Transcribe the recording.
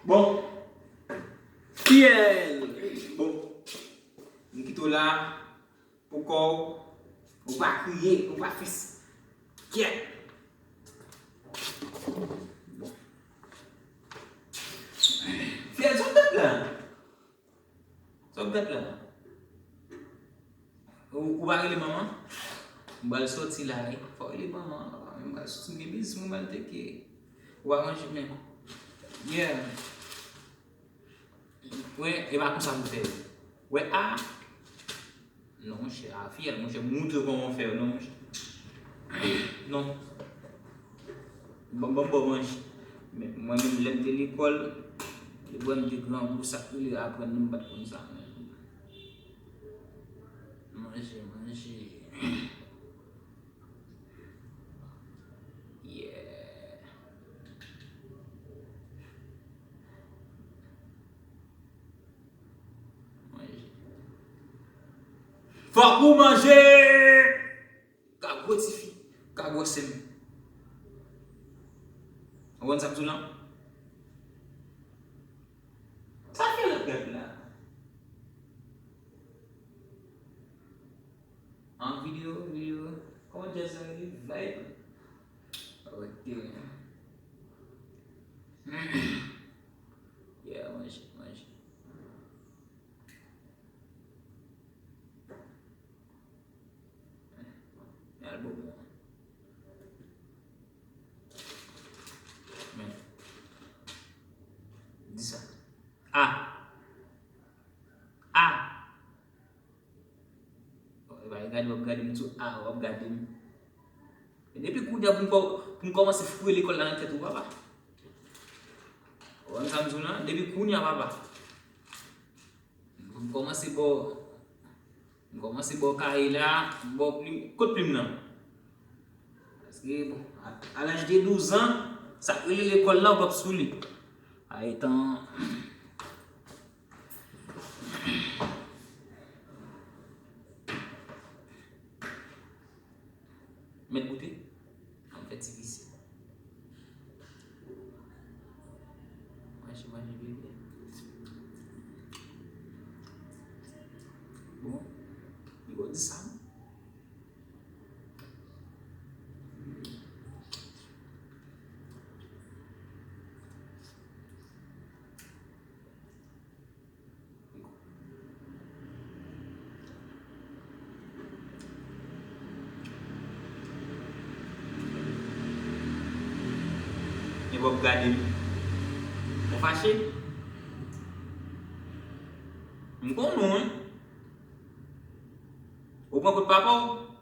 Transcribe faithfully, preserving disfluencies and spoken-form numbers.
Bon. Fiyèl. Bon. M kite w la pou kò w. Ou pa kriye, ou pa fè s-, kyèt. Bon. Fiyèl, sa w ap gad la? Sa w ap gad la? Ou, ou pa rele manman? M pral soti la, wi. Fò w rele manman, papa. M pral soti, m gen biznis mwen pral teke. Ou pa manje, men. Yeah. Wè, e pa konsa m fè. Wè, a. Non, monchè, a, fiyèl, monchè, moutre kòman w fè, non, monchè. Non. Ban, ban m ba w manje. Men, mwen menm, lè m te lekòl, lè m te grangou, sa k rele aprann nan, m pa t konn sa, men. Manje, manje. Yeah. Manje. Fòk ou manje! Ka gwo tifi, ka gwosè m. Ou konn sa m di w lan? Sa fè l ap gad la. An videyo, videyo. Kòman djaz la rele? Vibe. Ok. Yeah, manje, manje. Men albòm ou an. Men. Di sa. A. A. E pa gade w ap gade m tou, a, w ap gade m. E depi kounye a pou m kò-, pou m kòmanse foure lekòl la nan tèt ou, papa. Ou konn sa m di w lan? Depi kounye a, papa. M kòmanse ba w, m kòmanse ba w kaye la, ba w plim, kot plim nan? Paske, bon, a, a laj de douz an, sa k rele lekòl la, ou p ap sou li. A etan, Mèt goute? An fè ti visye. Manje, manje, bebe. Bon, li gon di sa. Epi w ap gade m. Ou fache? M konnen w, wi. Ou pran kout papa w?